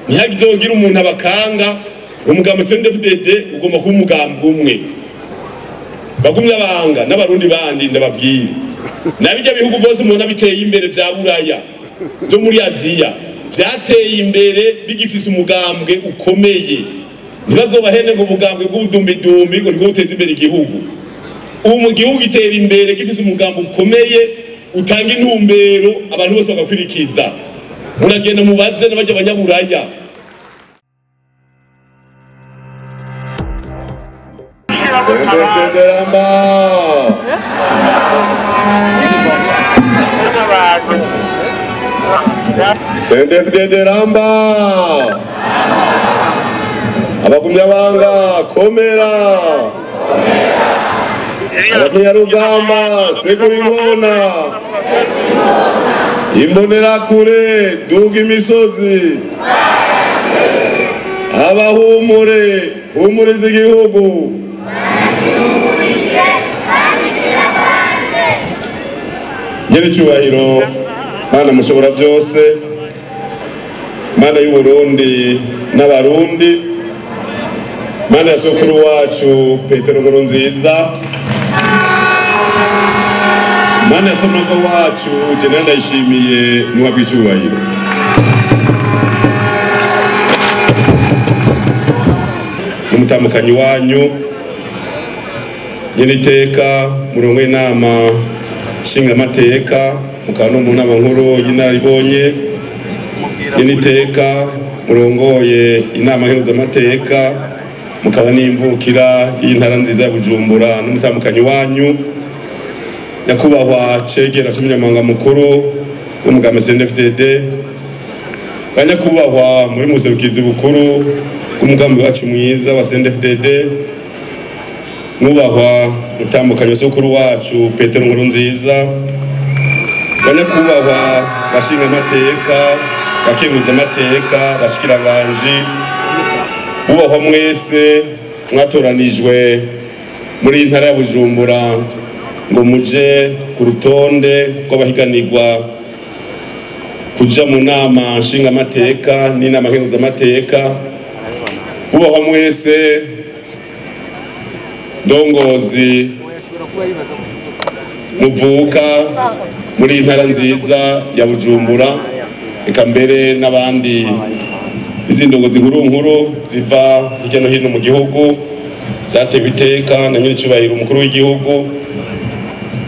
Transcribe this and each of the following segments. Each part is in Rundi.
Ntihagizogira umuntu abakanga. Umugambi CNDD-FDD ugomba kuba umugambi umwe. Bagumye abanga n'abarundi bandi ndababwira. Nabijya bihugu bose mubona biteye imbere vya Buraya byo muri Aziya vyateye imbere bigifise umugambwe ukomeye. Ntibazobahene ngo umugambwe bw'ubudumbidumbi ngo nibwo buteza imbere igihugu. Ubu mu gihugu gitera imbere gifise umugambi ukomeye utanga intumbero abantu bose bagakwirikiza. Muragenda mubaze n'abajya abanyaburaya. CNDD-FDD. CNDD-FDD ramba. Abagumyabanga komera. Abakenyarugamba segura inkona. Imbonerakure duga imisozi. Abahumure humuriza igihugu. Nyiricyubahiro Mana mushobora byose, Mana y'u Burundi n'abarundi, Mana ya sokuru wacu Petero Nkurunziza, Mana ya sonogo wacu General Ndayishimiye muhabwe icyubahiro. N'umutamukanyi wanyu nyeniteka murongo inama nshingamateka mukaba no mu nama nkuru y'inararibonye, nyeniteka murongoye inama nkenguzamateka mukaba n'imvukira y'intara nziza ya Bujumbura n'umutamukanyi wanyu nyakubahwa cegera c'umunyamabanga mukuru w'umugambi CNDD-FDD, banyakubahwa muri muserukizi bukuru bw'umugambi wacu mwiza wa CNDD-FDD, mwubahwa mutamukanyi wa sokuru wacu Petero Nkurunziza, banyakubahwa bashingamateka, bakenguzamateka, bashikiranganji, mwubahwa mwese mwatoranijwe muri intara ya Bujumbura ngo muje ku rutonde rw'abahiganirwa kuja mu nama nshingamateka n'inama nkenguzamateka, mwubahwa mwese ndongozi muvuka muri intara nziza ya Bujumbura, eka mbere n'abandi izindi ndongozi nkuru nkuru ziva hirya no hino mu gihugu zatewe iteka na nyiricyubahiro umukuru w'igihugu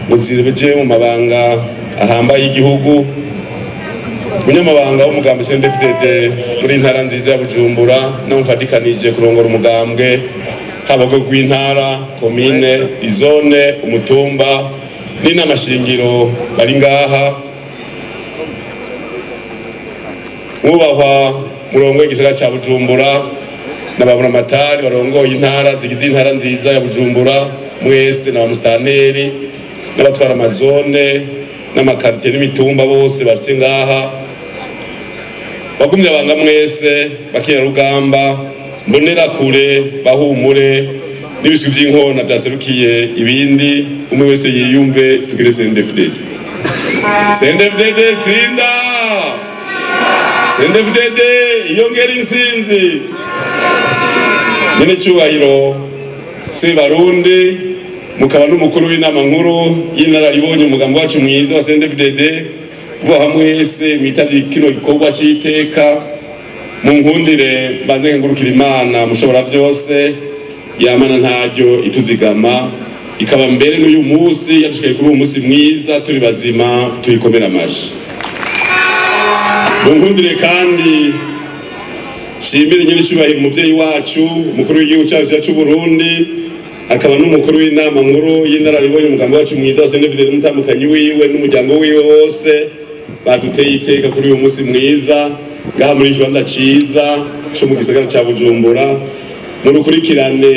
ngo zibeje mu mabanga ahambaye y'igihugu. Umunyamabanga w'umugambi CNDD-FDD muri intara nziza ya Bujumbura namufadikanije kurongora umugambwe haba rwego rw'intara, komine, izone, umutumba n'inama shingiro bari ngaha. Mwubahwa murongo w'igisagara ca Bujumbura n'ababuramatari barongoye intara zigize intara nziza ya Bujumbura mwese n'abamustaneri n'abatwara amazone n'amakartier n'imitumba bose bashitse ngaha, bagumye abanga mwese bakerarugamba, mbonerakure bahumure n'ibiswi vy'inkona vyaserukiye ibindi, umwe wese yiyumve tugire CNDD-FDD. CNDD-FDD tsinda! CNDD-FDD iyongera intsinzi. Nyene cyubahiro Sebarundi mukaba n'umukuru w'inama nkuru y'inararibonye umugambi wacu mwiza wa CNDD-FDD, kubaha mwese mwitavye kino gikorwa c'iteka. Mu nkundire mbanze nkengurukira Imana mushobora byose, yamana ntaryo ituzigama ikaba mbere n'uyu munsi yadushikiye kuri uyu munsi mwiza turi bazima, tuyikomera amashi. Mu nkundire kandi shimire nyiricyubahiro umuvyeyi wacu umukuru w'igihugu cyacu cy'u Burundi akaba n'umukuru w'inama nkuru y'inararibonye umugambi wacu mwiza wa CNDD-FDD n'umutambukanyi wiwe n'umuryango wiwe wose baduteye iteka kuri uyu munsi mwiza ngaha muri kibanza ciza cyo mu gisagara ca Bujumbura. Murukurikirane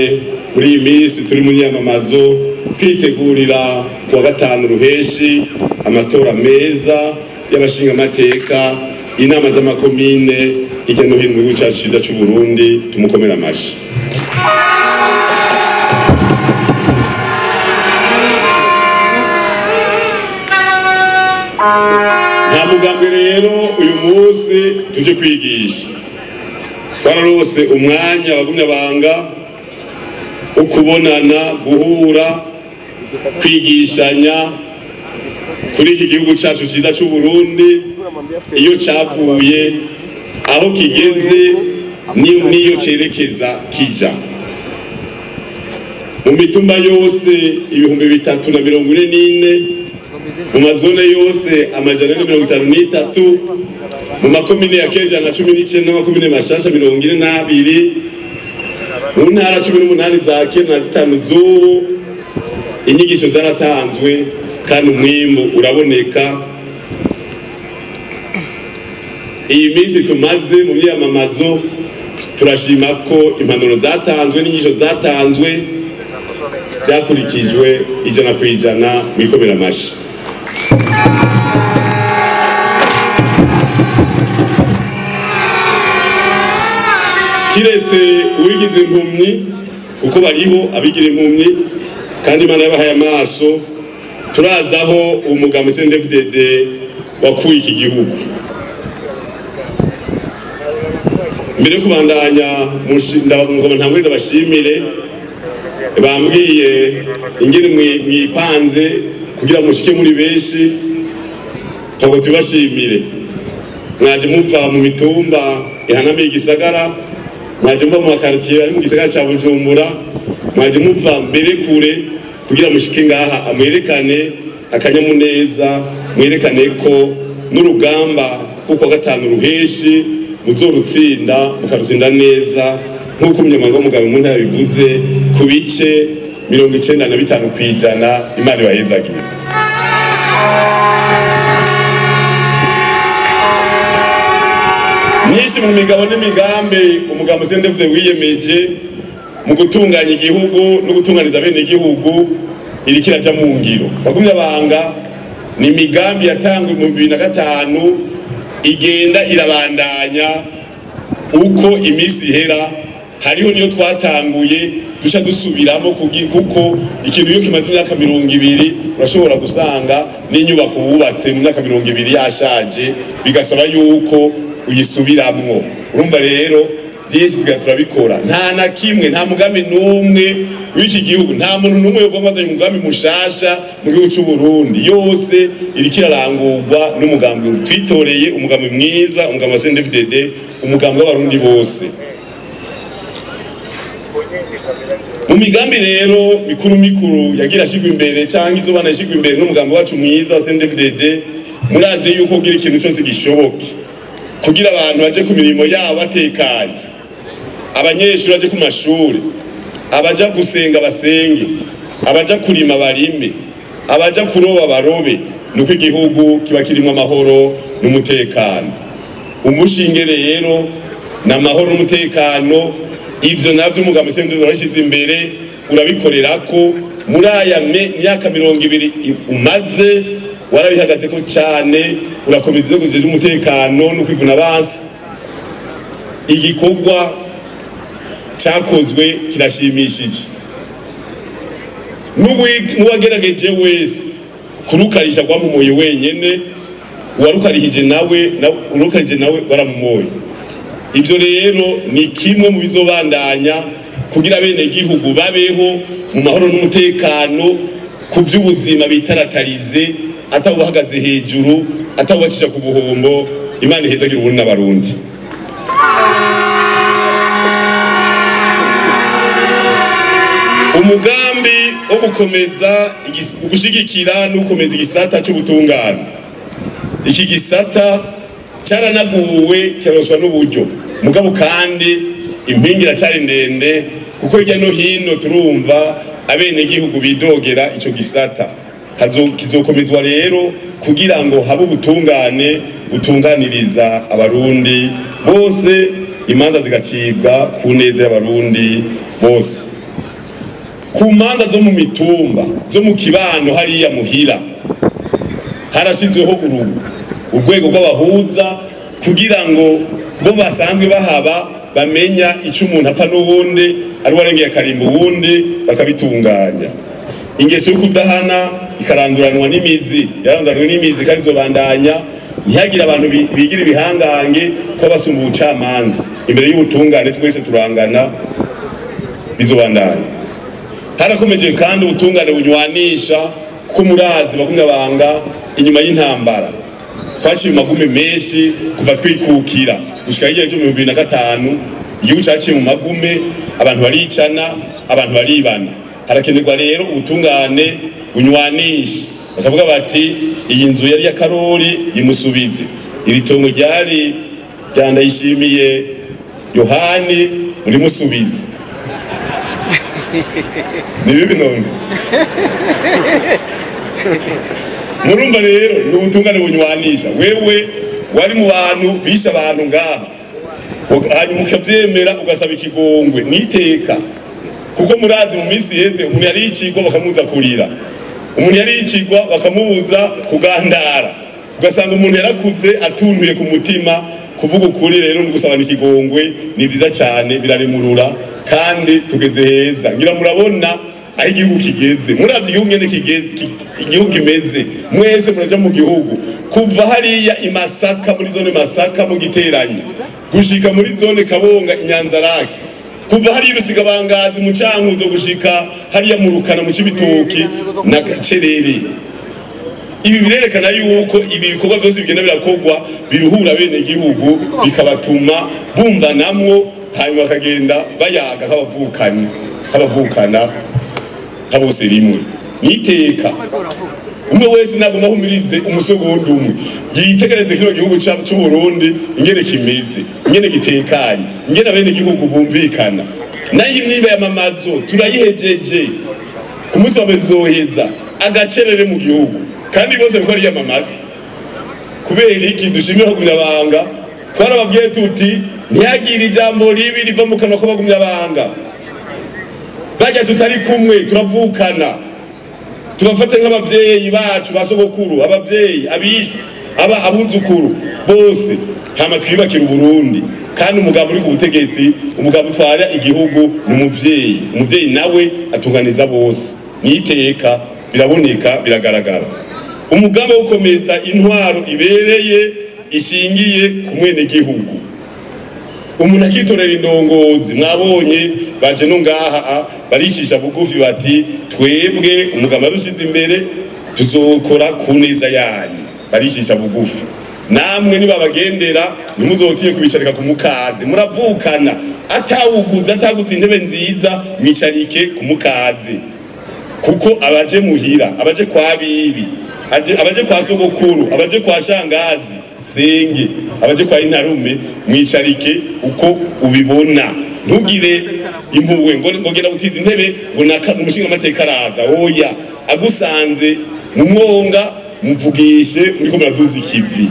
muri iyi minsi turi mu myamamazo twitegurira kuwa gatanu ruheshi amatora meza y'abashingamateka, inama z'amakomine hirya no hino mu gihugu cyacu ciza c'u Burundi. Tumukomera amashi. Nta mugambwe rero uyu munsi tuje kwigisha, Twararose umwanya abagumya banga ukubonana, guhura, kwigishanya kuri iki gihugu cyacu cyiza cy'u Burundi, iyo cyavuye, aho kigeze, niyo cerekeza kija. Mu mitumba yose 3044, mu mazone yose 453, mu makomine ya Kenja na 19 n'amakomine mashasha 42, mu ntara 18 za kera na 5 z'ubu, inyigisho zaratanzwe kandi umwimbu uraboneka. Iyi minsi tumaze mu myamamazo turashima ko impanuro zatanzwe n'inyigisho zatanzwe byakurikijwe 100% mwikomera amashi. Kiretse uwigize impumyi, kuko bariho abigira impumyi kandi Imana yabahaye amaso, turazaho umugambi CNDD-FDD wakuye iki gihugu. Mbere yo kubandanya ntangure ndabashimire, bambwiye ingene mwipanze kugira mushike muri benshi, ntabwo tubashimire. Mwaje muva mu mitumba ihanamiye igisagara, mwaje muva mu makartier ari mu gisagara ca Bujumbura, mwaje muva mbere kure kugira mushike ngaha amwerekane akanyamuneza, mwerekane ko n'urugamba kuko gatanu ruheshi muzorutsinda, mukarutsinda neza nk'uko umunyamabanga w'umugabo mu ntara bivuze ku bice 95%. Imana ibahezagire. Myinshi mu migabo n'imigambi umugambi CNDD-FDD wiyemeje mu gutunganya igihugu no gutunganiza bene igihugu iriko iraja mu ngiro. Bagumya banga ni imigambi yatangwe mu 2005 igenda irabandanya uko iminsi ihera. Hariho niyo twatanguye duca dusubiramo kuko ikintu iyo kimaze imyaka 20 urashobora gusanga n'inyubako wubatse mu myaka 20 yashaje, bigasaba yuko uyisubiramwo. Urumva rero byinshi tugira turabikora, nta na kimwe, nta mugambi n'umwe w'iki gihugu, nta muntu n'umwe yova azanye umugambi mushasha mu gihugu cy'u Burundi. Yose iriko irarangurwa n'umugambi twitoreye, umugambi mwiza, umugambi wa CNDD-FDD, umugambi w'abarundi bose. Mu migambi rero mikuru mikuru yagira ashigwa imbere cyangwa izobana ashigwa imbere n'umugambi wacu mwiza wa CNDD-FDD, murazi yuko kugira ikintu cyose gishoboke, kugira abantu baje ku mirimo yabo batekanye, abanyeshuri baje ku mashuri, abaja gusenga basenge, abaja kurima barime, abaja kuroba barobe, nuko igihugu kiba kirimo amahoro n'umutekano. Umushinge rero na amahoro n'umutekano, ivyo navyo umugambi CNDD urashize imbere, urabikorera ko muri aya myaka 20 umaze warabihagaze ko cyane, urakomeza inzego zijejwe umutekano no kwivuna abansi. Igikorwa cyakozwe kirashimishije, n'uwagerageje wese kurukarisha rwamumoye wenyene, uwarukarihije nawe urukarije nawe baramumoye. Ivyo rero ni kimwe mu bizobandanya kugira bene gihugu babeho mu mahoro n'umutekano, ku vy'ubuzima bitaratarize, atawubahagaze hejuru, atawubacisha ku buhombo. Imana ihezagira Uburundi n'abarundi. Umugambi wo gukomeza gushigikira no gukomeza igisata cy'ubutungane, iki gisata cyaranaguwe kiraronswa n'uburyo, mugabo kandi impingira cyari ndende, kuko hirya no hino turumva abene gihugu bidogera ico gisata. Kizokomezwa rero kugira ngo habe ubutungane butunganiriza abarundi bose, imanza zigacibwa ku neza y'abarundi bose. Ku manza zo mu mitumba, zo mu kibano hariya muhira, harashizweho urwego rw'abahuza kugira ngo bo basanzwe bahaba bamenya ico umuntu apfa n'uwundi, ari warengeye akarimba uwundi, bakabitunganya. Ingeso yo kudahana ikaranduranwa n'imizi, yaranduranwa n'imizi kandi izobandanya. Ntihagire abantu bigira ibihangange ko basumba ubucamanza. Imbere y'ubutungane twese turangana, bizobandanya. Harakomeje kandi ubutungane bunywanisha, kuko murazi bagumyabanga inyuma y'intambara twaciye mu magume menshi kuva twikukira gushika hirya y'ejo 2005. Igihugu caciye mu magume, abantu baricana, abantu baribana. Harakenerwa rero ubutungane bunywanisha, bakavuga bati iyi nzu yari ya Karori yimusubize, iri tongo ryari rya Ndayishimiye Yohani murimusubize. Ni bibi none? Murumva rero ni ubutungane bunywanisha. Wewe wari mu bantu bishe abantu ngaha, hanyuma ukavyemera ugasaba ikigongwe niteka, kuko murazi mu minsi iheze umuntu yari yicigwa bakamubuza kurira, umuntu yari yicigwa bakamubuza kugandara, ugasanga umuntu yarakuze atuntuye ku mutima. Kuvuga ukuri rero ni gusabana ikigongwe, ni vyiza cyane, biraremurura kandi tugeze heza. Ngira murabona aho igihugu kigeze, muravye igihugu ngene kigeze, igihugu kimeze, mwese muraja mu gihugu kuva hariya i Masaka muri zone Masaka mu Giteranyi gushika muri zone Kabonga Inyanzarake, kuva hariya Rusigabangazi mu Cankuzo gushika hariya mu Rukana mu Cibitoki na Cerere. Ibi birerekana yuko ibi bikorwa byose bigenda birakogwa biruhura bene gihugu, bikabatuma bumvanamwo, hanyuma bakagenda bayaga nk'abavukana, nk'abavukana bose rimwe niteka. Umwe wese nagomba ahumirize umusegonda umwe yitegereze kino gihugu c'u Burundi ingene kimeze, ingene gitekanye, ingene bene gihugu bumvikana. Nayo imyiba y'amamazo turayihejeje, ku munsi wa mbere tuzoheza agacerere mu gihugu, kandi bose biko ari yamamaza. Kubera iki dushimira Bagumyabanga? Twarababwiye tuti ntihagire ijambo ribi riva mu kanwa k'Abagumyabanga, bajya tutari kumwe turavukana, tubafate nk'abavyeyi bacu ba sogokuru, abavyeyi, abishwe, aba abuzukuru bose, hama twiyubakira Uburundi. Kandi umugabo uri ku butegetsi, umugabo utwara igihugu ni umuvyeyi, umuvyeyi nawe atunganiza bose, niteka biraboneka, biragaragara. Umugambi wo gukomeza intwaro ibereye ishingiye ku mwene gihugu, umuntu akitorera indongozi. Mwabonye baje no ngaha baricisha bugufi bati twebwe umugambi dushize imbere tuzokora ku neza yanyu, baricisha bugufi. Namwe nibabagendera ntimuzotinye kubicarika ku mukazi, muravukana, atawuguze ataguze intebe nziza mwicarike ku mukazi, kuko abaje muhira, abaje kwa bibi, abaje kwa sogokuru, abaje kwa shangazi senge, abaje kwa intarume, mwicarike uko ubibona. Ntugire impuhwe ngo genda gutiza intebe ngo umushinga amateka araza, oya, agusanze mu mwonga muvugishe muriko muraduza ikivi,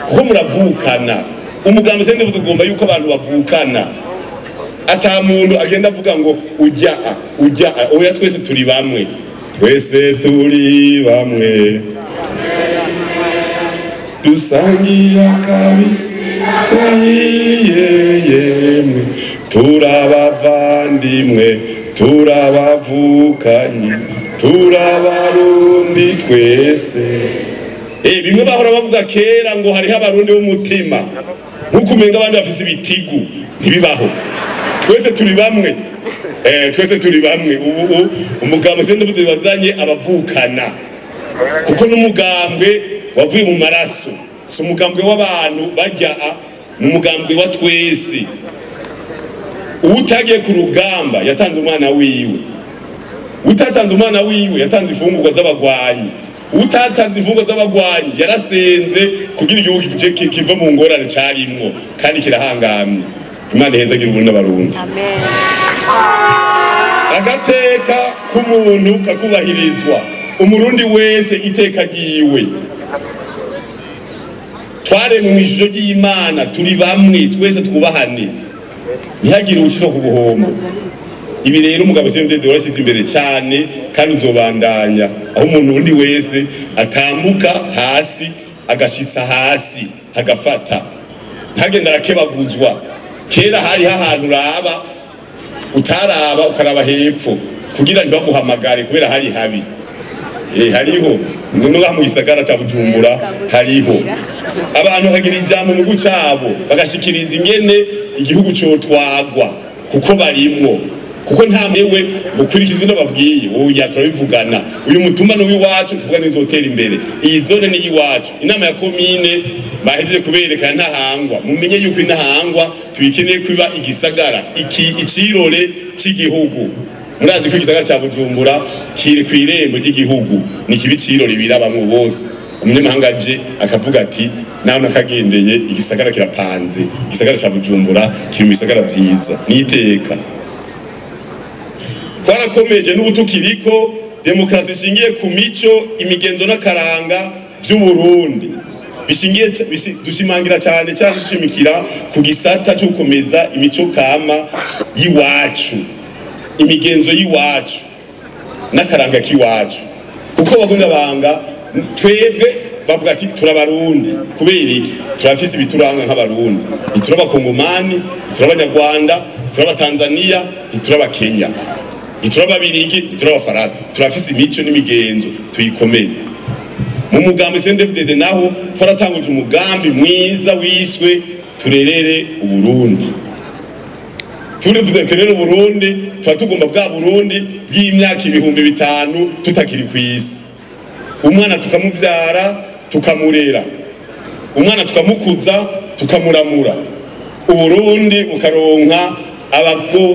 kuko muravukana. Umugambi sende tugomba yuko abantu bavukana, ata muntu agenda avuga ngo ujya ujya, oya, twese turi bamwe, twese turi bamwe, dusangira kabisi gahiye, yemwe turabavandimwe, turabavukanyi, turabarundi twese. Bimwe bahora bavuga kera ngo hariho abarundi b'umutima, nkuko umenga abandi bafise ibitigu, ntibibaho. Twese turi bamwe, twese turi bamwe. Ubu umugambi sende wazanye abavukana, kuko n'umugambwe wavuye mu maraso, si umugambwe w'abantu bajya, ni umugambwe wa twese. Utagiye ku rugamba yatanze umwana wiwe, utatanze umwana wiwe yatanze imfungurwa z'abagwanyi, utatanze imfungurwa z'abagwanyi yarasenze kugira igihugu kive mu ngorane carimwo, kandi kirahangamye. Imana ihezagira Uburundi n'Abarundi. Agateka k'umuntu kakubahirizwa, umurundi wese iteka ryiwe. Twaremwe mu ishusho ry'Imana, turi bamwe twese, twubahane, ntihagire uwucitwa ku buhombo. Ibi rero umugabo CNDD warashyize imbere cyane, kandi uzobandanya aho umuntu undi wese atambuka hasi agashitsa hasi hagafata, ntagenda arakebaguzwa. Kera hariho ahantu uraba utaraba ukaraba hepfo kugira ntibaguhamagare kubera hari habi. Hariho No mu gisagara ca Bujumbura hariho abantu bakagira ijambo mu gucabo, bagashikiriza ingene igihugu cotwagwa kuko barimwo, kuko nta mwewe mukurikizwe n'ababwiye. Oya, turabivugana, uyu mutumba ni uw'iwacu, tuvuga n'izotera imbere, iyi zone ni iwacu. Inama ya komine bahejeje kuberekana Ntahangwa, mumenye yuko Intahangwa tuyikeneye kuba igisagara iki icirore c'igihugu. Murazi ko igisagara ca Bujumbura kiri kw'irembo ry'igihugu, ni kibi cirore birabamwo bose. Umunyamahanga aje akavuga ati nawe nakagendeye igisagara kirapanze, igisagara ca Bujumbura kiri mu bisagara vyiza niteka. Twarakomeje n'ubu tukiriko demokarasi ishingiye ku mico, imigenzo n'akaranga vy'Uburundi, bishingiye dushimangira cyane cyane dushimikira ku gisata cyo gukomeza imico kama y'iwacu, imigenzo y'iwacu n'akaranga k'iwacu, kuko bagumya banga twebwe bavuga ati turabarundi. Kubera iki? Turafise ibituranga nk'abarundi, ntiturabakongomani, ntiturabanyarwanda, ntiturabatanzania, ntiturabakenya, ntiturababirigi, ntiturabafaransa. Turafise imico n'imigenzo, tuyikomeze. Mu mugambi CNDD-FDD naho twaratanguje umugambi mwiza wiswe Turerere Uburundi. Turivuze Turerere Uburundi, tuba tugomba bwa Burundi bw'imyaka 5000 tutakiri kw'isi. Umwana tukamuvyara tukamurera, umwana tukamukuza tukamuramura, Uburundi bukaronka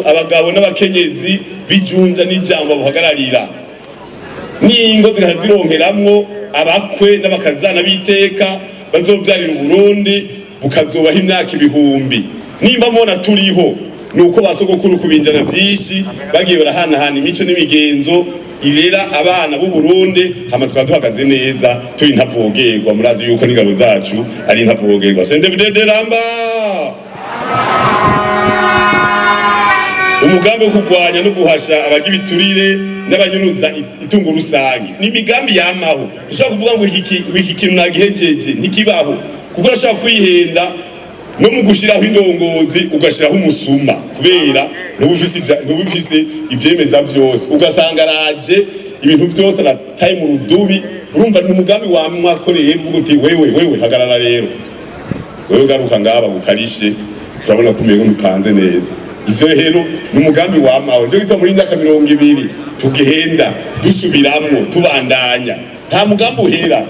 abagabo n'abakenyezi bijunja n'ijambo buhagararira, n'ingo zikazironkeramwo abakwe n'abakazana b'iteka bazovyarira Uburundi bukazobaho imyaka 1000. Nimba mubona turiho nuko basogokuru kubinjana vyinshi bagiye barahanahana imico n'imigenzo irera abana b'u Burundi, hama tukaba duhagaze neza turi ntavogerwa. Murazi yuko n'ingabo zacu ari ntavogerwa. CNDD-FDD ramba! Umugambi wo kurwanya no guhasha abagira ibiturire n'abanyuruza itungo rusange ni imigambi yamaho. Ushobora kuvuga ngo iki kintu nagihejeje, ntikibaho, kuko urashobora kwihenda no mu gushiraho indongozi ugashiraho umusuma, kubera ntubufise ivyemeza vyose, ugasanga araje ibintu vyose arataye mu rudubi. Urumva ni umugambi wamwakoreye, uvuga uti wewe wewe hagarara rero, wewe garuka ngaba gukarishe, turabona ko umengo ntupanze neza. Ivyo rero ni umugambi wamaho, nico gituma muri imyaka 20 tugihenda dusubiramwo tubandanya, nta mugambi uhera,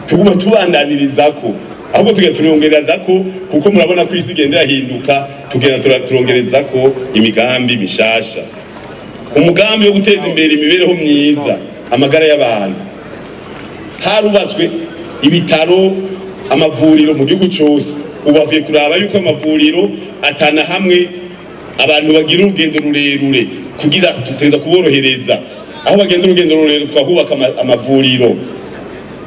tuguma tubandanyirizako, ahubwo tugenda turongerezako, kuko murabona ko isi igenda irahinduka, tugenda turongerezako imigambi mishasha. Umugambi wo guteza imbere imibereho myiza, amagara y'abantu. Harubatswe ibitaro, amavuriro mu gihugu cose. Ubu kuraba yuko amavuriro atana hamwe abantu bagira urugendo rurerure, kugira tuteza kuborohereza aho bagenda urugendo rurerure, twahubaka amavuriro,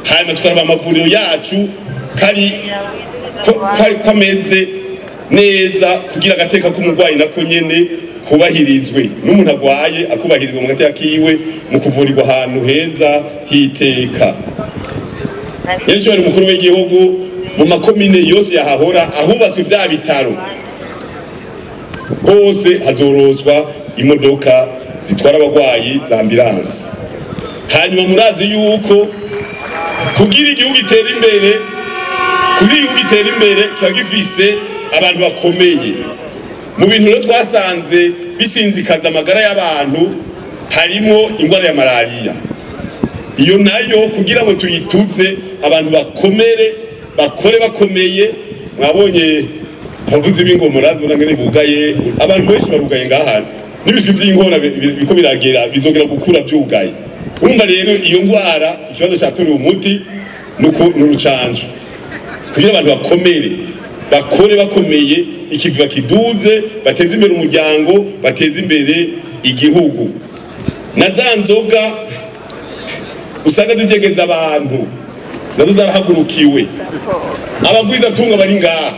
hanyuma tukaraba amavuriro yacu kari kameze neza, kugira agateka k'umurwayi nako nyene kubahirizwe, n'umuntu agwaye akubahirizwa mu gateka kiwe mu kuvurirwa ahantu heza hiteka. Yesu ari umukuru w'igihugu, mu makomine yose yahahora ahubatswe vya bitaro hose hazorozwa imodoka zitwara abagwayi za ambulance. Hanyuma murazi yuko kugira igihugu itera imbere, kugira igihugu itera imbere kiba gifise abantu bakomeye. Mu bintu rero twasanze bisinzikaza amagara y'abantu harimo ingwara ya malaria. Iyo nayo kugira ngo tuyituze abantu bakomere, bakore bakomeye. Mwabonye abavuzi b'ingoma, murazi ngene bugaye, abantu benshi barugaye ngaha, n'ibiswi by'inkona biko biragera bizongera gukura byugaye. Urumva rero iyo ngwara ikibazo cyatoriwe umuti nuko n'urucanjo, kugira abantu bakomere, bakore bakomeye, ikivuga kiduze, bateze imbere umuryango, bateze imbere igihugu. Na za nzoga usanga zijegeza abantu nazo zarahagurukiwe. Abagwiza tunga bari ngaha,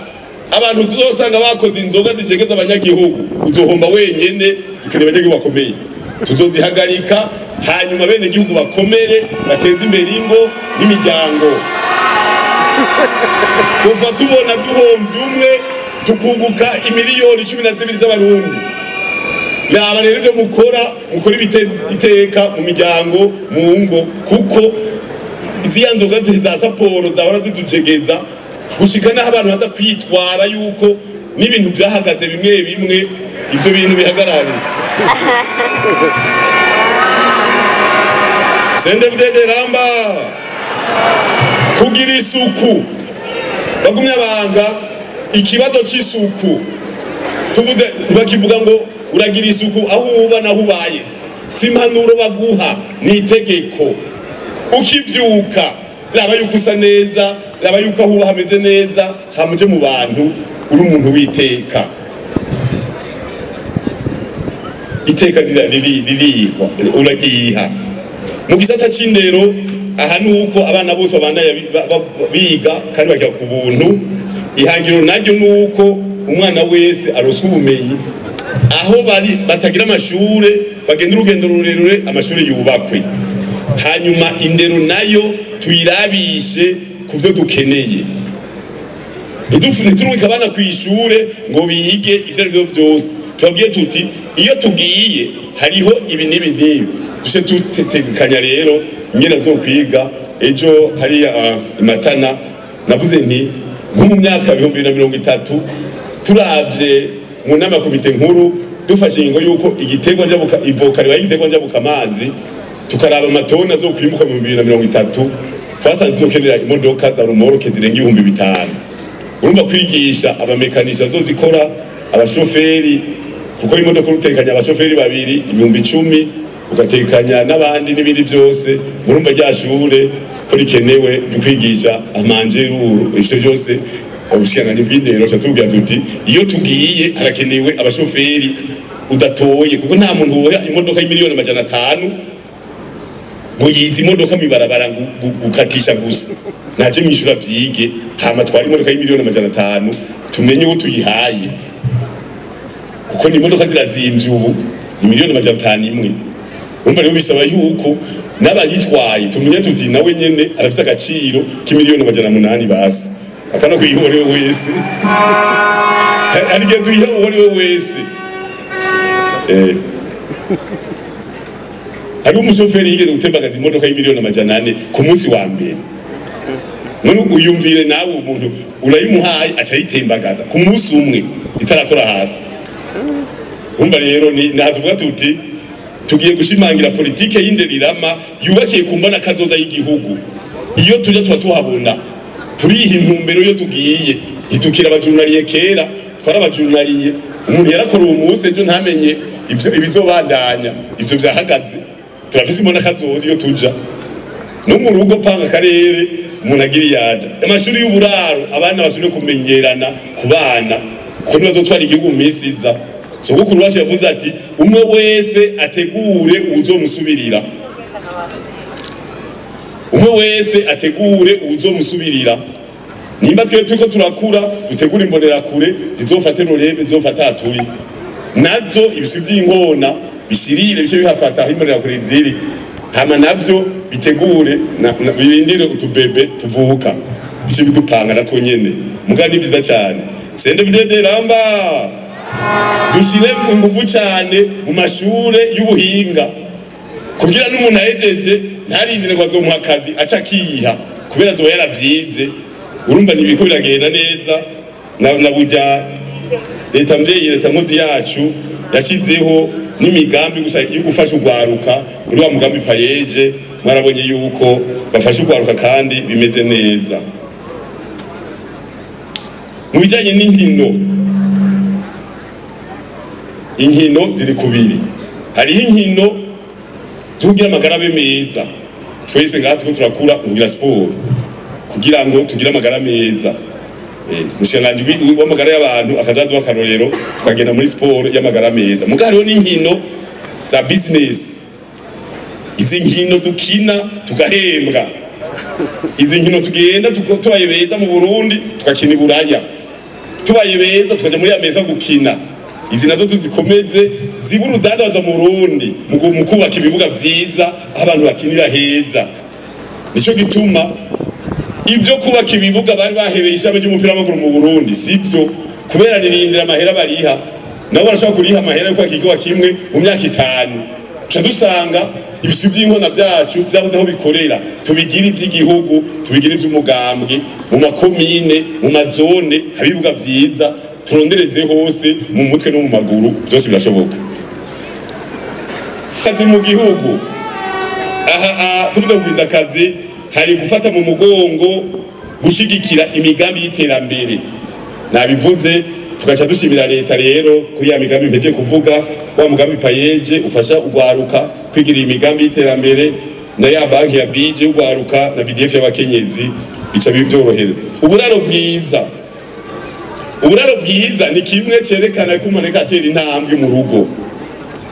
abantu tuzosanga bakoze inzoga zijegeza abanyagihugu, uzohomba wenyene. Dukeneye abanyagihugu bakomeye, tuzozihagarika, hanyuma bene gihugu bakomere, bateze imbere ingo n'imiryango. Kuva tubona duhomvye umwe tukunguka imiliyoni 12 z'abarundi. Yaba rero ivyo mukora, mukora ibiteza iteka mu miryango, mu ngo, kuko Iziya nzoga za Saporo zahora zitujegeza gushika naho abantu baza kwitwara yuko n'ibintu byahagaze bimwe bimwe, ivyo bintu bihagarare. CNDD-FDD ramba. Kugira isuku, bagumye abanga ikibazo c'isuku. Tuvuze bakivuga ngo uragira isuku aho uba naho ubaye, si impanuro baguha, ni itegeko. Ukivyuka raba yuko usa neza, raba yuko aho uba hameze neza, hamuje mu bantu uri umuntu witeka. Iteka ririhwa, uragiha. Mu gisata c'indero aha nuko abana bose babandanya biga kandi bakiga ku buntu. Ihangiro naryo nuko umwana wese aronswa ubumenyi. Aho bari batagira amashure bagenda urugendo rurerure, amashure yubakwe. Hanyuma indero nayo tuyirabishe ku vyo dukeneye. Ntiturungike abana kw'ishure ngo bige ivyo ari vyo vyose. Tubabwiye tuti iyo tugiye hariho ibi n'ibi n'ibi. Duce dutegekanya rero ingene azokwiga. Ejo hariya i Matana navuze nti nko mu myaka 2030 turavye mu nama komite nkuru dufashe ingingo yuko igiterwa njabuka ivoka ribaye igiterwa njabuka amazi, tukaraba amatoni azokwimbuka mu 2030, twasanze tuzokenera imodoka za rumoroke zirenga 5000. Urumva kwigisha abamekanisi bazozikora, abashoferi, kuko imodoka urutekanya abashoferi babiri 10,000, ugatekanya n'abandi n'ibindi byose. Murumva rya shure ko rikenewe kwigisha amanjeruru, ivyo byose ubushikiranganji bw'indero catubwira tuti iyo tugiye harakenewe abashoferi udatoye, kuko nta muntu woha imodoka y'imiliyoni 500 ngo yize imodoka mibarabara gukatisha gusa. Naje mwishura vyige, hama twari imodoka y'imiliyoni 500 tumenye uwo tuyihaye, kuko ni imodoka zirazimvye ubu ni miliyoni 500 imwe. Urumva rero bisaba yuko n'abayitwaye tumenye tuti nawe nyene arafise agaciro k'imiliyoni 800 basi, akana kuyiha uwo wese. Hari igihe tuyiha uwo wese. Hari umushoferi yigeze gutembagaza imodoka y'imiliyoni 400 ku munsi wa mbere. None uyumvire nawe umuntu urayimuhaye aca ayitembagaza ku munsi umwe itarakora hasi. Urumva rero ni tuvuga tuti tugiye gushimangira politike y'inderirama yubakiye ku mbona kazoza y'igihugu. Iyo tuja tuba tuhabona, turiha intumbero iyo tugiye. Ntitukira abajurnaliye kera, twarabajurnaliye. Umuntu yarakora uwo munsi ejo ntamenye ivyo ibizobandanya, ivyo vyahagaze. Turafise imbona kazoza iyo tuja. No mu rugo panga karere umuntu agira yaja. Amashuri y'uburaro abana basubire kumenyerana ku bana, kuko ntibazotwara igihugu mu minsi iza. Sogokuru wacu yavuze ati umwe wese ategure uwuzomusubirira. Umwe wese ategure uwuzomusubirira. Nimba twe turiko turakura dutegure imbonerakure zizofate releve, zizofata aturi. Nazo ibiswi by'inkona bishirire bice bihafata aho imbonerakure ziri. Hama navyo bitegure birindire utubebe tuvuka. Bice bidupanga natwo nyene. Muga ni vyiza cyane. CNDD-FDD ramba. Dushire inguvu cyane mu mashure y'ubuhinga kugira n'umuntu ahejeje ntarindire ngo azomuha akazi aca akiha, kubera azoba yaravyize. Urumva nibiko biragenda neza. Na burya leta mvyeyi, leta nkozi yacu yashizeho n'imigambi gusa yo gufasha urwaruka muri wa mugambi payeje. Mwarabonye yuko bafasha urwaruka kandi bimeze neza. Mu bijanye n'inkino, inkino ziri kubiri. Hariho inkino tugira amagara meza. Twese ngaha turiko turakura kugira siporo kugira ngo tugire amagara meza. Umushikiranganji w'amagara y'abantu akazaduha akarorero tukagenda muri siporo y'amagara meza. Muga hariho n'inkino za business. Izi nkino dukina tugahembwa. Izi nkino tugenda tubaye beza mu Burundi tukakina i Buraya, tubaye beza tukaja muri Amerika gukina. Izi nazo tuzikomeze zibe urudandaza mu Burundi mu kubaka ibibuga vyiza aho abantu bakinira heza. Nico gituma ivyo kubaka ibibuga bari bahebeye ishami ry'umupira w'amaguru mu Burundi sivyo, kubera ririndira amahera bariha. Nabo barashobora kuriha amahera yo kubaka ikibuga kimwe mu myaka 5. Tuca dusanga ibiswi by'inkona byacu byabuze aho bikorera, tubigira iby'igihugu, tubigira iby'umugambwe, mu makomine, mu mazone, habibuga vyiza, turondereze hose mu mutwe no mu maguru, byose birashoboka. Akazi mu gihugu aha tuvuze kugwiza akazi, hari gufata mu mugongo gushigikira imigambi y'iterambere. Nabivuze, tugaca dushimira leta rero kuri ya migambi mpeje kuvuga, wa mugambi payeje ufasha ugwaruka kwigirira imigambi y'iterambere, na ya banki ya BIJE ugwaruka na BDF y'abakenyezi, bica bibyorohereza. Uburaro bwiza, uburaro bwiza ni kimwe cerekana ko umuntu atera intambwe mu rugo.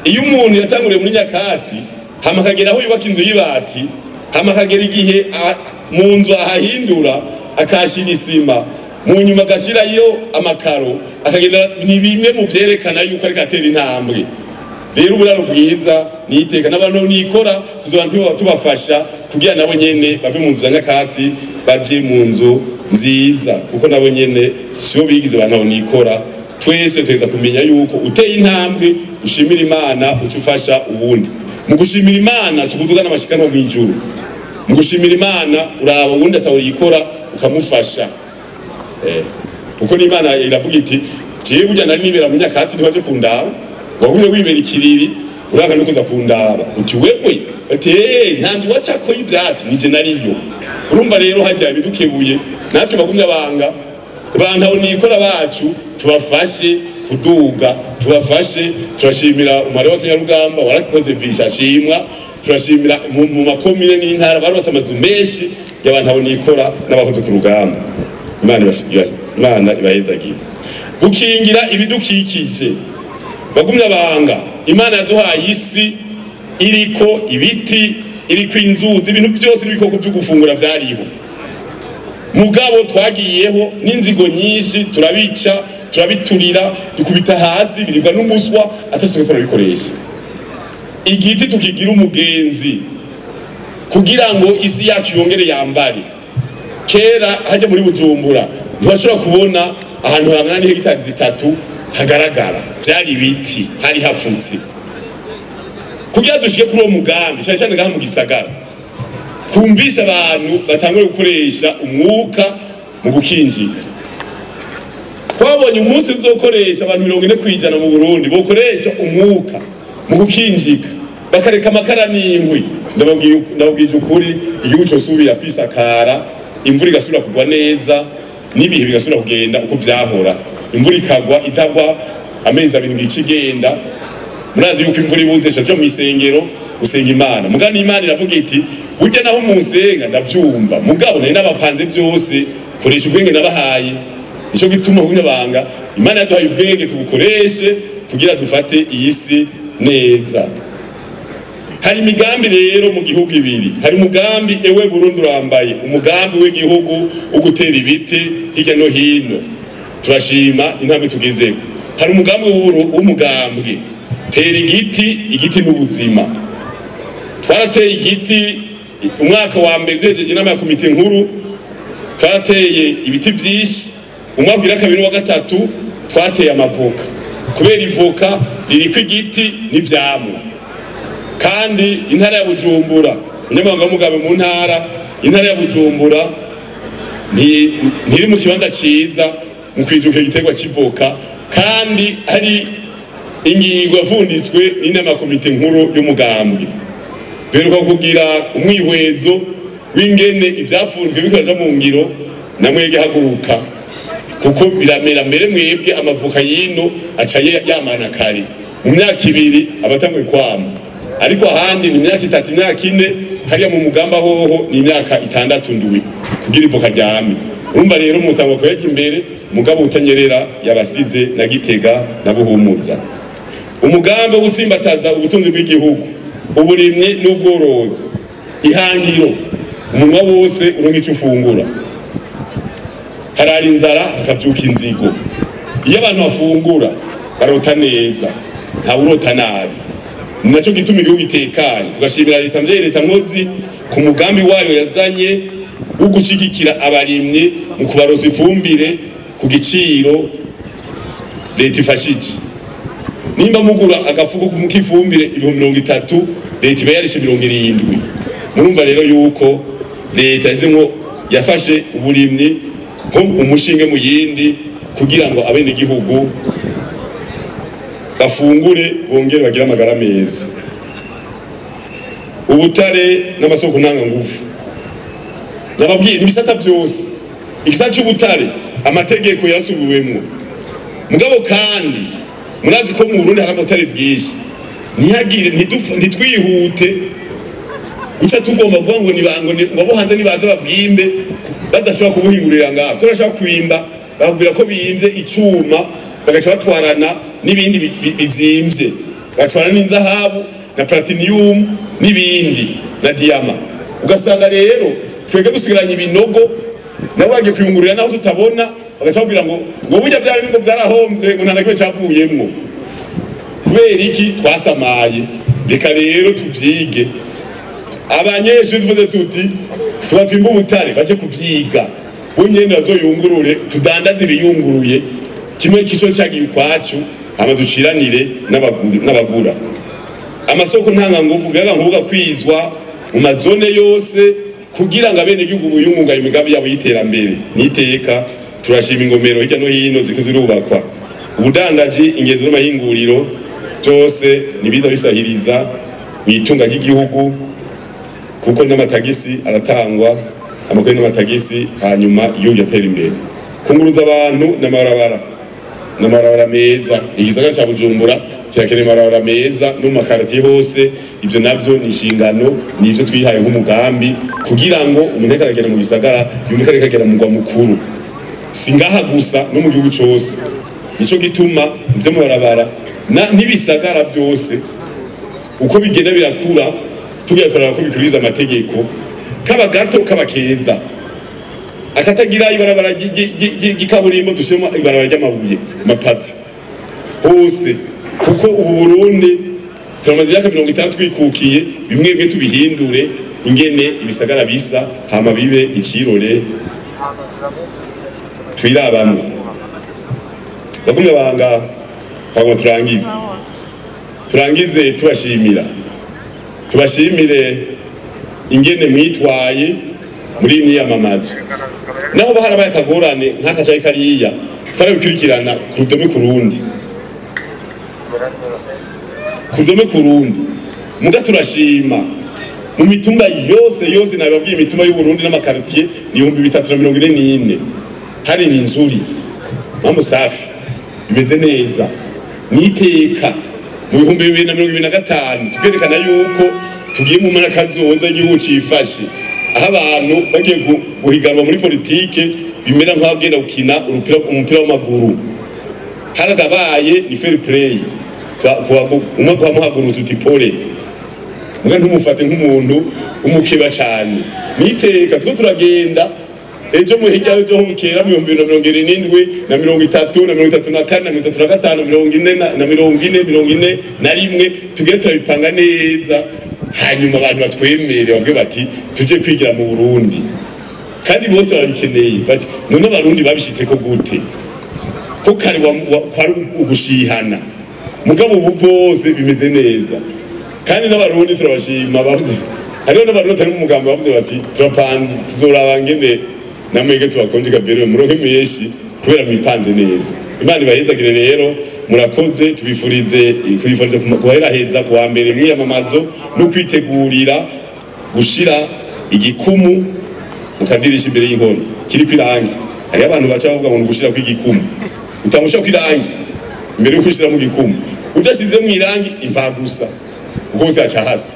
Iyo umuntu yatanguriye muri nyakatsi hama akagera aho yubaka inzu y'ibati, hama akagera igihe mu nzu ahahindura akashira isima, mu nyuma agashirayo amakaro, akagenda, ni bimwe mu vyerekana yuko ariko atera intambwe. Rero uburaro bwiza ni iteka n'abantu nikora tuzoba tubafasha kugira nabo nyene bave mu nzu za nyakatsi baje mu nzu nziza, kuko nabo nyene sibo bigize abantu nikora. Twese tuza kumenya yuko uteye intambwe ushimira Imana uca ufasha uwundi. Mu gushimira Imana si ukuduga n'amashikano mw'ijuru, mu gushimira Imana uraba uwundi atawurikora ukamufasha. Kuko n'Imana iravuga iti jewe burya nari nibera mu nyakatsi ntiwaje kundaba, wagumye wibera ikiriri uranga no kuza kundaba, uti wewe ati nta nzu wacako y'ivyatsi nije nariyo. Urumva rero hajya ibidukebuye natwe bagumye abanga bantu abo nikora bacu tubafashe kuduga, tubafashe. Turashimira umubare wa Kinyarugamba warakoze bisha shimwa, turashimira mu makomine n'intara barose amazu menshi y'abantu abo nikora n'abakoze ku rugamba. Imana ibahezagiye. Gukingira ibidukikije, bagumye abanga Imana yaduhaye isi iriko ibiti, iriko inzuzi, ibintu byose n'ibikoko byo gufungura byariho. Mugabo twagiyeho n'inzigo nyinshi turabica, turabiturira, dukubita hasi, biribwa n'umuswa atatu turabikoresha. Igiti tukigira umugenzi kugira ngo isi yacu yongere yambare. Kera hajya muri Bujumbura ntibashobora kubona ahantu hangana n'hegitari 3 hagaragara, byari ibiti, hari hafutse. Kugira dushike kuri uwo mugambi cyane cyane ngaha mu gisagara, kumvisha abantu batangure gukoresha umwuka mu gukinjika. Twabonye umunsi uzokoresha abantu 40% mu Burundi bokoresha umwuka mu gukinjika, bakareka amakara n'inkwi. Ndababwiye ukuri, igihugu cyosubira kwisakara, imvura igasubira kugwa neza, n'ibihe bigasubira kugenda uko byahora. Imvura ikagwa itagwa amezi abiri ngice igenda. Murazi yuko imvura ibuze cyo mu isengero gusenga Imana. Mugani Imana iravuga iti burya naho musenga ndavyumva, mugabo nari nabapanze byose, koresha ubwenge nabahaye. Nico gituma hunyabanga Imana yaduhaye ubwenge tubukoreshe kugira dufate iyi si neza. Hari imigambi rero mu gihugu ibiri. Hari umugambi ewe Burundi urambaye, umugambi w'igihugu wo gutera ibiti hirya no hino. Turashima intambwe tugezeko. Hari umugambi w'umugambwe tera igiti, igiti n'ubuzima. Twarateye igiti umwaka wa mbere duhejeje inama ya komite nkuru, twarateye ibiti byinshi. Umwaka wa kabiri wa gatatu twateye amavoka, kubera ivoka ririko igiti n'ivyamwa. Kandi intara ya Bujumbura, umunyamabanga w'umugambi mu ntara, intara ya Bujumbura ntiri mu kibanza ciza mu kwijukira igiterwa c'ivoka, kandi hari ingingo yavunditswe n'inama ya komite nkuru y'umugambwe. Duheruka kugira umwihwezo w'ingene ibyafunzwe bikoraja mu ngiro, na mwege haguruka, kuko biramera mbere mwebwe amavoka yino aca yamana kare mu myaka 2 abatangwe kwama, ariko ahandi ni imyaka 3, imyaka 4, hariya mu mugamba hoho ni imyaka 6 ndwi kugira ivoka ryame. Urumva rero mutangwa kwega imbere, mugabo utanyerera yabasize na Gitega na Buhumuza. Umugambi wo gutsimbataza ubutunzi bw'igihugu, uburimyi n'ubworozi, ihangiro umunwa wose uronka ico ufungura. Harara inzara hakavyuka inzigo. Iyo abantu bafungura barota neza, nta urota nabi. Naco gituma igihugu gitekanye. Tugashimira leta mvyeyi, leta nkozi ku mugambi wayo yazanye wo gushigikira abarimyi mu kubarosa ifumbire ku giciro leta ifashije. Nimba mugura agafuko k'ifumbire 30,000, leta iba yarishe 70. Murumva rero yuko leta yazimwo yafashe uburimyi nko umushinge mu yindi kugira ngo abene gihugu bafungure bongere bagire amagara meza. Ubutare n'amasoko ntanga ngufu nababwiye n'ibisata byose. Igisata cy'ubutare amategeko yasubiwemwo, mugabo kandi murazi ko mu Burundi hari ubutare bwinshi. Ntihagire ntitwihute guca tugomba kuvuga ngo nibango ngo abo hanze nibaze babwimbe badashobora kubuhingurira ngaha. Ko bashaka kwimba bakubwira ko bimvye icuma, bagaca batwarana n'ibindi bizimvye, batwarana n'inzahabu na platinum n'ibindi na diama. Ugasanga rero twebwe dusigaranye ibinogo, nabo bagiye kuyungurira naho tutabona, bagaca bakubwira ngo burya bya bintu byarahomvye, ngo nta na kimwe cavuyemwo. Kubera iki? Twasamaye. Reka rero tuvyige. Abanyeshuri tuvuze tuti tuba twimba ubutare, baje kuvyiga bo nyene bazoyungurure, tudandaze ibiyunguruye, kimwe kico cagiye ukwacu, hama duciranire n'abagura. Amasoko ntanganguvu biyaga nkubuga kwizwa mu mazone yose kugira ngo abene gihugu buyungunga imigambi yabo y'iterambere niteka. Turashima ingomero hirya no hino ziko zirubakwa. Ubudandaji, ingenzi n'amahinguriro byose nibiza bisahiriza mu itunga ry'igihugu, kuko n'amatagisi aratangwa, amakuru n'amatagisi, hanyuma igihugu yatera imbere. Kunguruza abantu n'amabarabara, n'amabarabara meza. Igisagara ca Bujumbura kirakeneye amabarabara meza no mu makartier hose. Ivyo navyo ni inshingano, nivyo twihaye nk'umugambi kugira ngo umuntu ariko aragenda mu gisagara yumve ko ariko agenda mu mugwa mukuru, si ngaha gusa no mu gihugu cose. Nico gituma ivyo mabarabara n'ibisagara vyose uko bigenda birakura, tugira turaraba ko bikuriza amategeko, kaba gato kaba keza. Akatagira ibarabara ry'ikaburimbo, dushiremo ibarabara ry'amabuye mapave hose, kuko ubu Burundi turamaze imyaka 50 twikukiye. Bimwe bimwe tubihindure ingene ibisagara bisa, hama bibe icirore twirabamwe. Bagumye banga twagomba turangize tubashimire ingene mwitwaye muri imyiyamamazo. Naho baharabaye akagorane nk'aka canke kariya, twarabikurikirana ku rudome ku rundi, ku rudome ku rundi. Muga turashima mu mitumba yose yose, nababwiye imitumba y'u Burundi n'amakartier ni 3044, hari n'inzuri mambo safi bimeze neza. Niteka mu 2025 tukerekana yuko tugiye mu marakazoza igihugu cifashe, aho abantu bagiye guhiganwa muri politike bimera nk'abagenda gukina umupira w'amaguru. Haragabaye ni fair play, umwe kwamuhagurutsa uti pole, muga ntumufate nk'umuntu umukeba cyane. Niteka two turagenda ejo mu hirya ejo bukera mu 2077 na 30 na 34 na 35 40 na 40 41 tugiye turabipanga neza, hanyuma abantu batwemere bavuge bati tuje kwigira mu Burundi. Kandi bose barabikeneye bati none abarundi babishitse ko gute, ko kare kwari ugushihana, mugabo ubu bose bimeze neza. Kandi n'abarundi turabashima, bavuze hariho n'abarundi batari mu mugambi bavuze bati turapanze tuzoraba ngene namwege tubakonje gaberewe muronke menshi kubera mwipanze neza. Imana ibahezagire rero, murakoze. Tubifurize kubifuriza kubaheraheza kuwa mbere mwiyamamazo no kwitegurira gushira igikumu mukadirisha imbere y'inkono kiri kwirangi. Hari abantu baca bavuga ngo gushira kw'igikumu, utamusha kwirangi imbere yo kwishira mu gikumu, udashize mu irangi imva gusa ubwo bose aca hasi.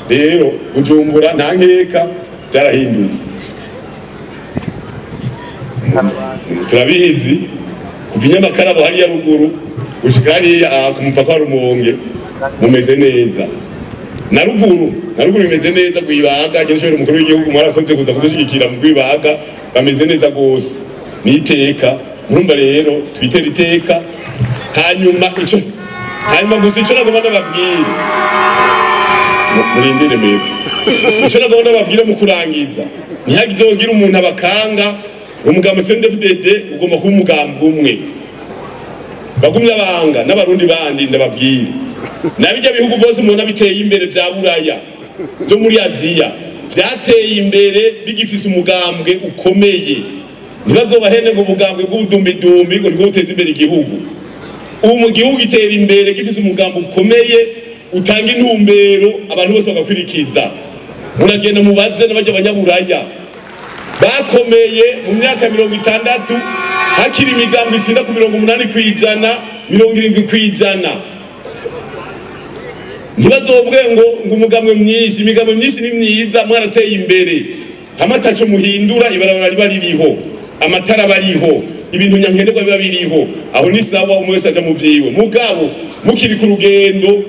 Rero Bujumbura nta nkeka byarahindutse, turabizi kuva Inyamakara hariya ruguru gushika hariya ku mupaka wa Rumonge mumeze neza, na ruguru bimeze neza. Rwibaga genshobera umukuru w'igihugu mwarakoze kuza kudushigikira mu Rwibaga, bameze neza gose niteka. Murumva rero twitera iteka. Hanyuma gusa ico nagomba ndababwira, murindire mwebwe, ico nagomba ndababwira mu kurangiza, ntihagizogira umuntu abakanga. Umugambi CNDD-FDD ugomba kuba umugambi umwe. Bagumye abanga n'abarundi bandi ndababwire, nabijya bihugu bose mubona biteye imbere vya Buraya byo muri Aziya vyateye imbere bigifise umugambwe ukomeye. Ntibazobahene ngo umugambwe bw'ubudumbidumbi ngo nibwo buteza imbere igihugu. Ubu mu gihugu gitera imbere gifise umugambi ukomeye utanga intumbero abantu bose bagakwirikiza. Muragenda mubaze n'abajya abanyaburaya bakomeye mu myaka 60 hakiri imigambwe itsinda ku 80%, 70%. Ntibazovuge ngo umugambwe myinshi, imigambwe myinshi ni myiza mwarateye imbere, amataco muhindura ibarabara riba ririho, amatara bariho, ibintu nyankenerwa biba biriho, aho ni sawa umwe wese aja mu vyiwe. Mugabo mukiri ku rugendo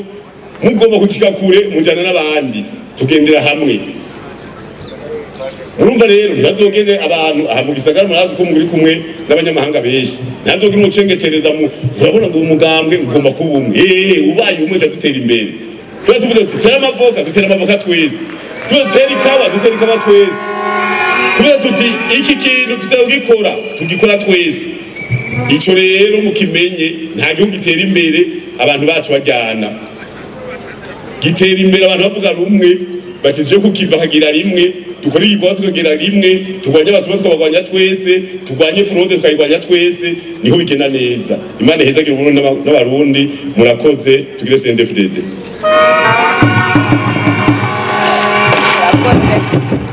mugomba gucika kure mujana n'abandi tugendera hamwe. Murumva rero ntazogende abantu aha mu gisagara murazi ko muri kumwe n'abanyamahanga benshi, ntazogire umucengetereza mu urabona ngo umugambwe ugomba kuba umwe, ubaye umwe cyo dutera imbere. Tuba tuvuze tutera amavoka, dutera amavoka twese, tutera ikawa, dutera ikawa twese, tuvuze tuti iki kintu tutagikora tugikora twese. Ico rero mukimenye, nta gihugu gitera imbere abantu bacu bajyana. Gitera imbere abantu bavuga rumwe, bati tuje kukiva kagira rimwe, dukora igikorwa tukagira rimwe, turwanye abasuma tukabagwanya twese, turwanye fraude tukayigwanya twese, niho bigenda neza. Imana ihezagira Uburundi n'abarundi. Murakoze, tugire CNDD-FDD. Murakoze.